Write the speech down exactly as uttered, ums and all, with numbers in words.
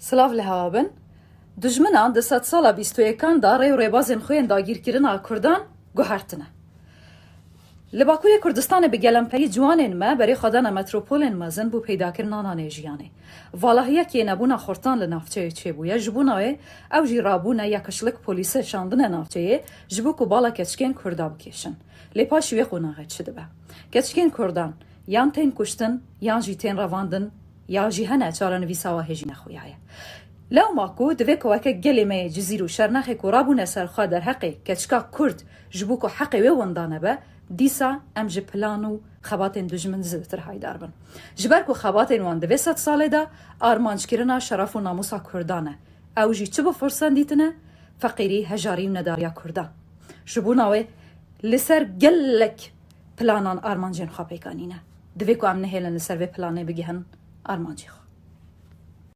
Silav li hewa bin. Dijminan di sedsala bîst û yekan de rê û rêbazên xwe yên dagîrkirina Kurdan guhertine. Li Bakurê Kurdistanê bi gelemperî ciwanên me berê xwe dane metropolên mezin bo peydakirina nanê jiyanê. Valahiyek yê nebûna xurtan li navçeyê çêbûye, ji bona wê ew jî rabûne ya kişlik polîsê şandine navçeyê ji bo ku bala keçikên Kurda bikêşin. Lê paşî wê qonaxê çi dibe? Keçikên Kurdan yan tên kuştin, yan jî tên revandin, ya jî hene çarenivîsa wa hê jî nexuyaye. Lewma ku divê ku weke gelê me yê Cizîr û Şernexê ku rabûne ser xwe derheqê keçika Kurd ji bo ku heqê wê winda nebe, dîsa em ji plan û xebatên dijmin zêdetir haydar bin. Ji ber ku xebatên wan di vê sedsalê de armanckirina şeref û namûsa Kurdan e. Ew jî çi bi firsen dîtine? Feqîrî, hejarî û nedariya Kurdan. Ji bona wê li ser gelek planan armancên xwe pêk anîne. Divê ku em nehêlin li ser vê planê bigihin armancê xwe.